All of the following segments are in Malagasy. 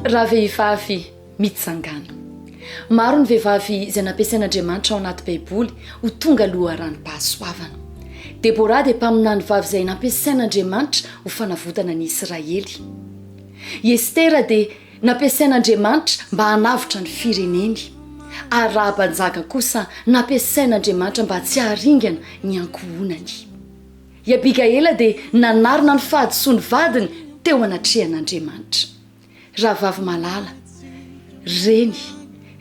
Ravehivavy mitsangana. Maro ny vehivavy izay nampiasain'Andriamanitra ao anaty Baiboly ho tonga loharanom-pahasoavana. Debora dia mpaminany vavy izay nampiasain'Andriamanitra ho fanavotana ny Israely. I Estera dia nampiasain'Andriamanitra mba hanavotra ny fireneny. Ary Rahabanjaka kosa nampiasain'Andriamanitra mba tsy haharingana ny ankohonany. I Abigaila dia nanarina ny fahadisoan'ny vadiny teo anatrehan'Andriamanitra. Rahavavy malala, reny,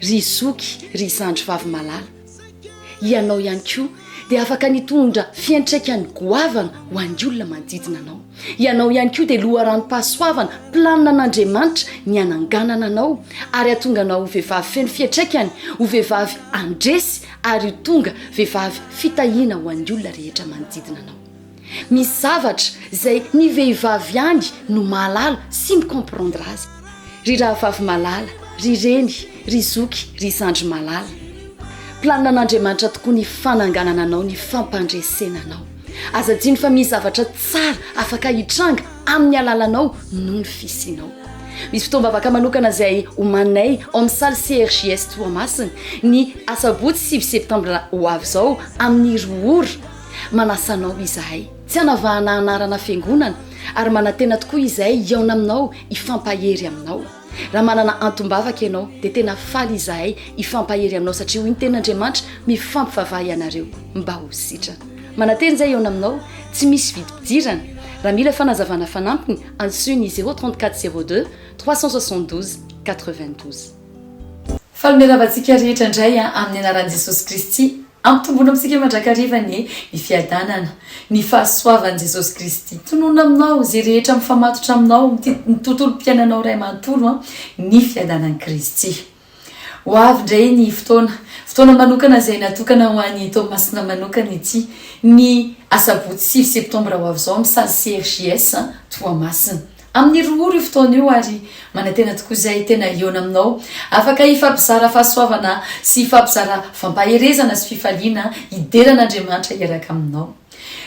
ry zoky, ry zandry vavy malala, ianao ihany koa dia afaka nitondra fiantraikany goavana ho an'ny olona manodidina anao. Ianao ihany koa dia loharanom-pahasoavana, planina an'Andriamanitra ny hananganana anao ary hahatonga anao ho vehivavy feno fiantraikany, ho vehivavy handresy ary ho tonga vehivavy fitahiana ho an'ny olona rehetra manodidina anao. Misy zavatra izay ny vehivavy ihany no mahalala sy mi-comprendre azy. Ry rahavavy malala, ry reny, ry zoky, ry zandry malala. Planina an'Andriamanitra tokoa ny fananganana anao, ny fampandresena anao. Aza adino fa misy zavatra tsara afaka hitranga amin'ny alalanao noho ny fisianao. Misy fotoam-bavaka manokana izay omaninay ao amin'ny salle CRJS Toamasina ny asabotsy 9 septambra ho avy izao amin'ny 2 ora. Manasa anao izahay. Tsy hanavahana anarana fiangonana ary manantena tokoa izahay hihaona aminao hifampahery aminao. Raha manana antom-bavaka ianao dia tena faly izahay hifampahery aminao satria hoy ny tenin'Andriamanitra mifampivavaha ianareo mba ho sitrana. Manantena izahay hihaona aminao, tsy misy vidim-pidirana. Raha mila fanazavana fanampiny, antsoy ny 034 02 372 92. Faly miarahaba antsika rehetra indray amin'ny anaran'i Jesosy Kristy. Ampitomboina amintsika mandrakariva anie ny fiadanana, ny fahasoavan'i Jesosy Kristy. Tononina aminao, izay rehetra mifamatotra aminao, ny tontolom-piainanao iray manontolo, ny fiadanan'i Kristy. Ho avy indray ny fotoana, fotoana manokana izay natokana ho an'i Toamasina manokana ity, ny asabotsy 9 septambra ho avy izao amin'ny salle CRJS Toamasina. Amin'ny 2 ora io fotoana io ary manantena tokoa izay tena hihaona aminao, afaka hifampizara fahasoavana sy hifampizara fampaherezana sy fifaliana hidera an'Andriamanitra hiaraka aminao.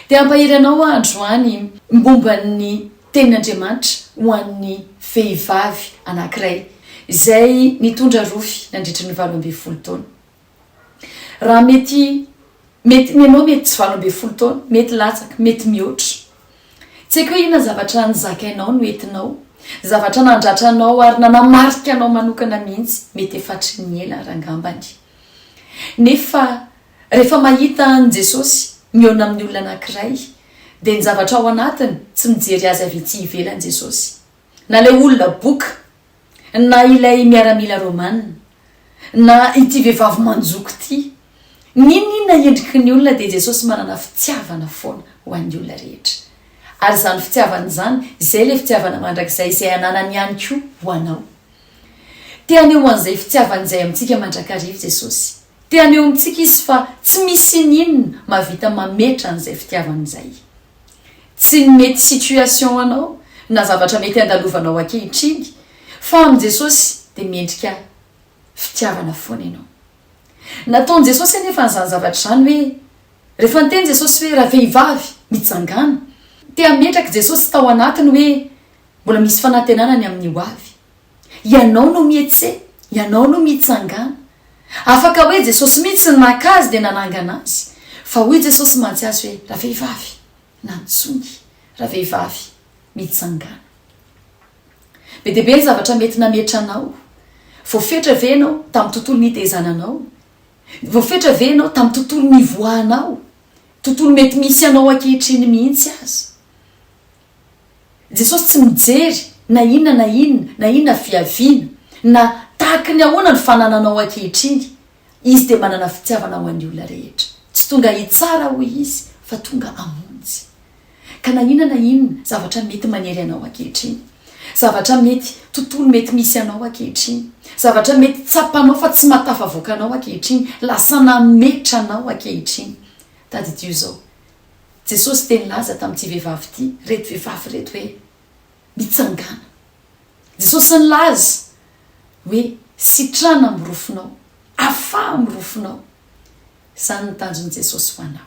Te hampahery anao aho androany momba ny tenin'Andriamanitra ho an'ny vehivavy anankiray izay nitondra rofy nandritry ny 18 taona. Raha mety, mety, ny anao mety tsy 18 taona, mety latsaka, mety mihoatra. Tsy haiko hoe inona ny zavatra nozakainao, noentinao, zavatra nandratra anao ary nanamarika anao manokana mihitsy, mety efa hatry ny ela ary angambany. Nefa rehefa mahita an'i Jesosy mihaona amin'ny olona anankiray, dia ny zavatra ao anatiny tsy mijery azy avy ety ivelany Jesosy. Na ilay olona boka, na ilay miaramila romana, na ity vehivavy manjoko ity, n'inon'inona endriky ny olona dia Jesosy manana fitiavana foana ho an'ny olona rehetra. Ary izany fitiavana izany, izay ilay fitiavana mandrakizay izay ananany ihany koa ho anao. Te haneho an'izay fitiavany izay amintsika mandrakariva Jesosy. Te haneho amintsika Izy fa tsy misy n'inona mahavita mametra an'izay fitiavany izay. Tsy ny mety situation anao na zavatra mety andalovanao ankehitriny fa amin'i Jesosy dia mendrika fitiavana foana ianao. Nataon'i Jesosy anefa an'izany zavatra izany hoe rehefa niteny Jesosy hoe ravehivavy mitsangàna, te hametraka Jesosy tao anatiny hoe mbola misy fanantenana ny amin'ny ho avy. Ianao no mihetse, ianao no mitsangàna. Afaka hoe Jesosy mihitsy no naka azy dia nanangana azy. Fa hoy Jesosy mantsy azy hoe, Ravehivavy, nantsoiny, ravehivavy, mitsangàna. Be dia be ny zavatra mety nametra anao. Voafetra ve ianao tamin'ny tontolo nitezana anao? Voafetra ve ianao tamin'ny tontolo nivoahanao? Tontolo mety misy anao ankehitriny mihitsy aza. Jesosy tsy mijery na inona na inona, na inona fiaviana, na tahaky ny ahoana ny fanananao ankehitriny, Izy dia manana fitiavana ho an'ny olona rehetra. Tsy tonga hitsara hoy Izy fa tonga hamonjy. Ka na inona na inona zavatra mety manery anao ankehitriny, zavatra mety tontolo mety misy anao ankehitriny, zavatra mety tsapanao fa tsy mahatafavoaka anao ankehitriny, lasa nametra anao ankehitriny, tadidio izao, Jesosy dia nilaza tamin'ity vehivavy ity, ireto vehivavy ireto hoe, Mitsangàna. Jesosy nilaza hoe, Sitrana amin'ny rofinao, afaha amin'ny rofinao. Izany ny tanjon'i Jesosy ho anao.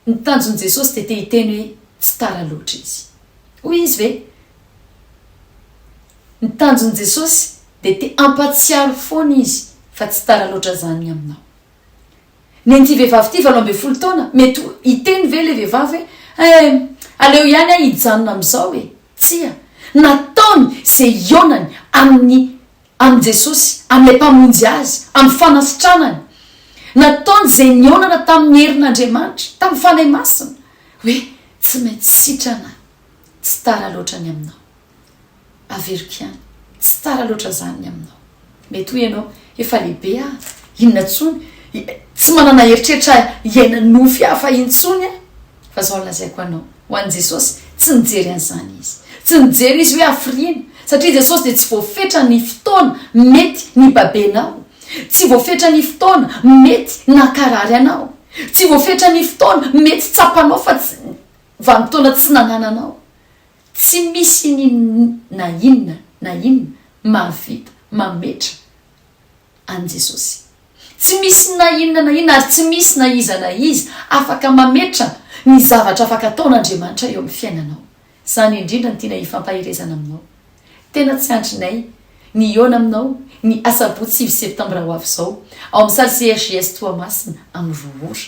Ny tanjon'i Jesosy dia te hiteny hoe tsy tara loatra izy. Hoy izy hoe, Ny tanjon'i Jesosy dia te hampatsiaro foana Izy fa tsy tara loatra izany ny aminao. Nen'ity vehivavy ity 18 taona, mety ho hiteny ve ilay vehivavy hoe, Eh, aleo ihany aho hijanona amin'izao e? Tsia. Nataony izay hihaonany amin'ny amin'i Jesosy, amin'ilay Mpamonjy azy, amin'ny fanasitranany. Nataony izay nihaonana tamin'ny herin'Andriamanitra, tamin'ny Fanahy Masina, hoe tsy maintsy sitrana, tsy tara loatra ny aminao. Averiko ihany, tsy tara loatra izany ny aminao. Mety hoy ianao, efa lehibe aho, inona intsony, tsy manana eritreritra hiaina nofy hafa intsony aho. Fa izao no lazaiko anao, ho an'i Jesosy, tsy nijery an'izany Izy. Tsy nijery Izy hoe hafiriana, satria Jesosy dia tsy voafetra ny fotoana mety nibabenao. Tsy voafetra ny fotoana mety nankarary anao. Tsy voafetra ny fotoana mety tsapanao fa tsy, vanim-potoana tsy nanananao. Tsy misy n'inona na inona na inona mahavita mametra an'i Jesosy. Tsy misy na inona na inona ary tsy misy na iza na iza afaka mametra ny zavatra afaka ataon'Andriamanitra eo amin'ny fiainanao. Izany indrindra no tiana hifampaherezana aminao. Tena tsy andrinay ny hihaona aminao ny asabotsy sivy septambra ho avy izao ao amin'ny salle CRJS Toamasina amin'ny roa ora.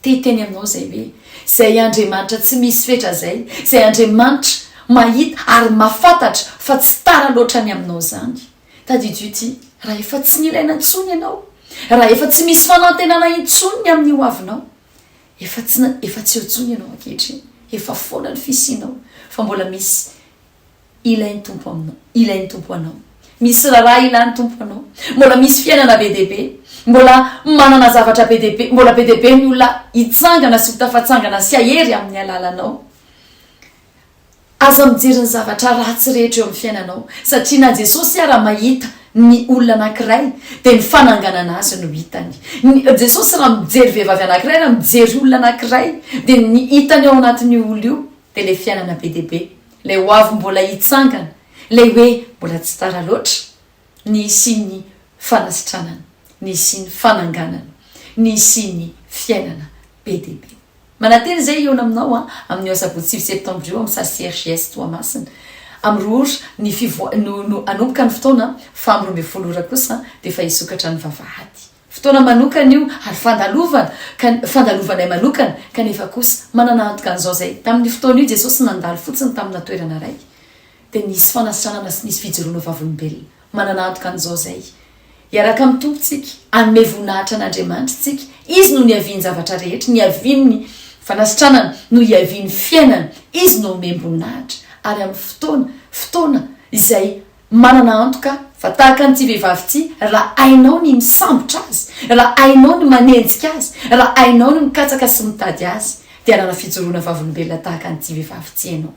Te hiteny aminao izay hoe, izay Andriamanitra tsy misy fetra izay, izay Andriamanitra mahita ary mahafantatra fa tsy tara loatra ny aminao izany. Tadidio ity, raha efa tsy nilaina intsony ianao, raha efa tsy misy fanantenana intsony ny amin'ny ho avinao, efa tsy efa tsy eo intsony ianao ankehitriny, efa foana ny fisianao, fa mbola misy ilain'ny Tompo aminao, ilain'ny Tompo anao. Misy raharaha ilan'ny Tompo anao. Mbola misy fiainana be dia be. Mbola manana zavatra be dia be, mbola be dia be ny olona hitsangana sy ho tafatsangana sy hahery amin'ny alalanao. Aza mijery ny zavatra ratsy rehetra eo amin'ny fiainanao, satria na Jesosy ara mahita ny olona anankiray dia ny fananganana azy no hitany. Ny, Jesosy raha mijery vehivavy anankiray, raha mijery olona anankiray, dia ny hitany ao anatin'io olona io dia ilay fiainana be dia be. Ilay ho avy mbola hitsangana, ilay hoe mbola tsy tara loatra ny hisian'ny fanasitranana, ny hisian'ny fananganana, ny hisian'ny fiainana be dia be. Manantena izay hihaona aminao an, amin'io asabotsy sivy septambra io amin'ny salle CRJS Toamasina. Amin'ny roa ora ny fivoa-, no no hanomboka ny fotoana fa amin'ny 12 ora kosa dia efa hisokatra ny vavahady. Fotoana manokana io ary fandalovana ka fandalovanay manokana kanefa kosa manana antoka an'izao izay tamin'io fotoana io Jesosy nandalo fotsiny tamina toerana iray dia nisy fanasitranana sy nisy fijoroana vavolombelona manana antoka an'izao izay hiaraka amin'ny Tompo tsika hanome voninahitra an'Andriamanitra tsika Izy no niavian-javatra rehetra niavian'ny fanasitranana no hiavian'ny fiainana Izy no omem-boninahitra ary amin'ny fotoana fotoana izay Manana antoka fa tahaka an'ity vehivavy ity, raha hainao ny misambotra azy, raha hainao ny manenjika azy, raha hainao ny mikatsaka sy mitady azy, dia hanana fijoroana vavolombelona tahaka an'ity vehivavy ity ianao.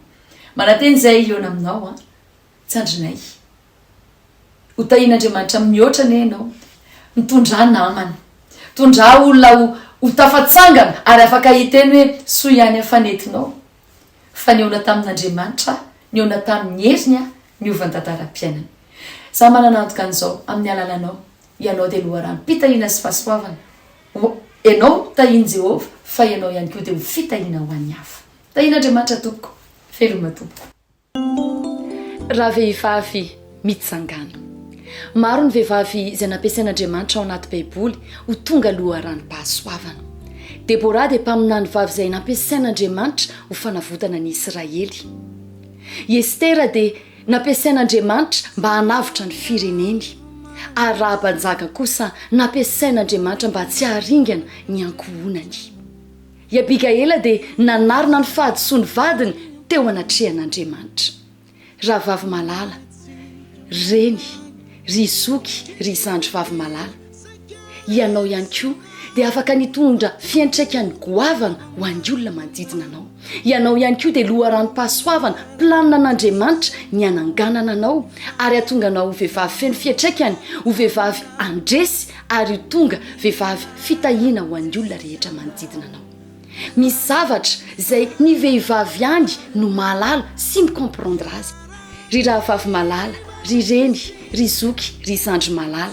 Manantena izay hihaona aminao an! Tsy andrinay. Ho tahian'Andriamanitra mihoatra anie ianao. Mitondrà namana. Tondrà olona ho ho tafatsangana ary afaka hiteny hoe soa ihany aho fa nentinao. Fa nihaona tamin'Andriamanitra aho, nihaona tamin'ny heriny aho, niova ny tantaram-piainana. Izaho manana antoka an'izao, amin'ny alalanao, ianao dia loharanom-pitahiana sy fahasoavana. Ho, ianao tahian'i Jehovah, fa ianao ihany koa dia ho fitahiana ho an'ny hafa. Tahian'Andriamanitra tompoko. Veloma tompoko. Ravehivavy mitsangana. Maro ny vehivavy izay nampiasain'Andriamanitra ao anaty Baiboly ho tonga loharanom-pahasoavana. Debora dia mpaminany vavy izay nampiasain'Andriamanitra ho fanavotana ny Israely. I Estera dia nampiasain'Andriamanitra mba hanavotra ny fireneny. Ary Rahabanjaka kosa nampiasain'Andriamanitra mba tsy haharingana ny ankohonany. I Abigaila dia nanarina ny fahadisoan'ny vadiny teo anatrehan'Andriamanitra. Rahavavy malala, reny, ry zoky, ry zandry vavy malala, ianao ihany koa dia afaka nitondra fiantraikany goavana ho an'ny olona manodidina anao. Ianao ihany koa dia loharanom-pahasoavana, planina an'Andriamanitra ny hananganana anao ary hahatonga anao ho vehivavy feno fiantraikany, ho vehivavy handresy ary ho tonga vehivavy fitahiana ho an'ny olona rehetra manodidina anao. Misy zavatra izay ny vehivavy ihany no mahalala sy mi-comprendre azy. Ry rahavavy malala, ry reny, ry zoky, ry zandry malala.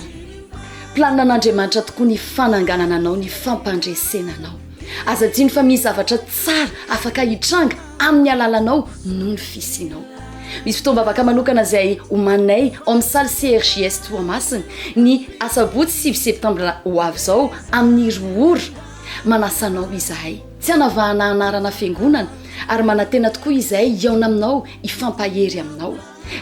Planina an'Andriamanitra tokoa ny fananganana anao, ny fampandresena anao. Aza adino fa misy zavatra tsara afaka hitranga amin'ny alalanao noho ny fisianao. Misy fotoam-bavaka manokana izay omaninay ao amin'ny salle CRJS Toamasina ny asabotsy 9 septambra ho avy izao amin'ny roa ora. Manasa anao izahay. Tsy hanavahana anarana fiangonana ary manantena tokoa izahay hihaona aminao hifampahery aminao.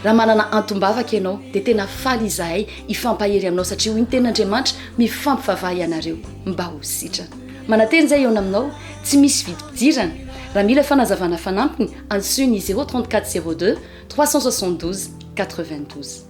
Raha manana antom-bavaka ianao dia tena faly izahay hifampahery aminao satria hoy ny tenin'Andriamanitra mifampivavaha ianareo mba ho sitrana. Manantena izahay hihaona aminao, tsy misy vidim-pidirana. Raha mila fanazavana fanampiny, antsoy ny 0 34 02 372 92.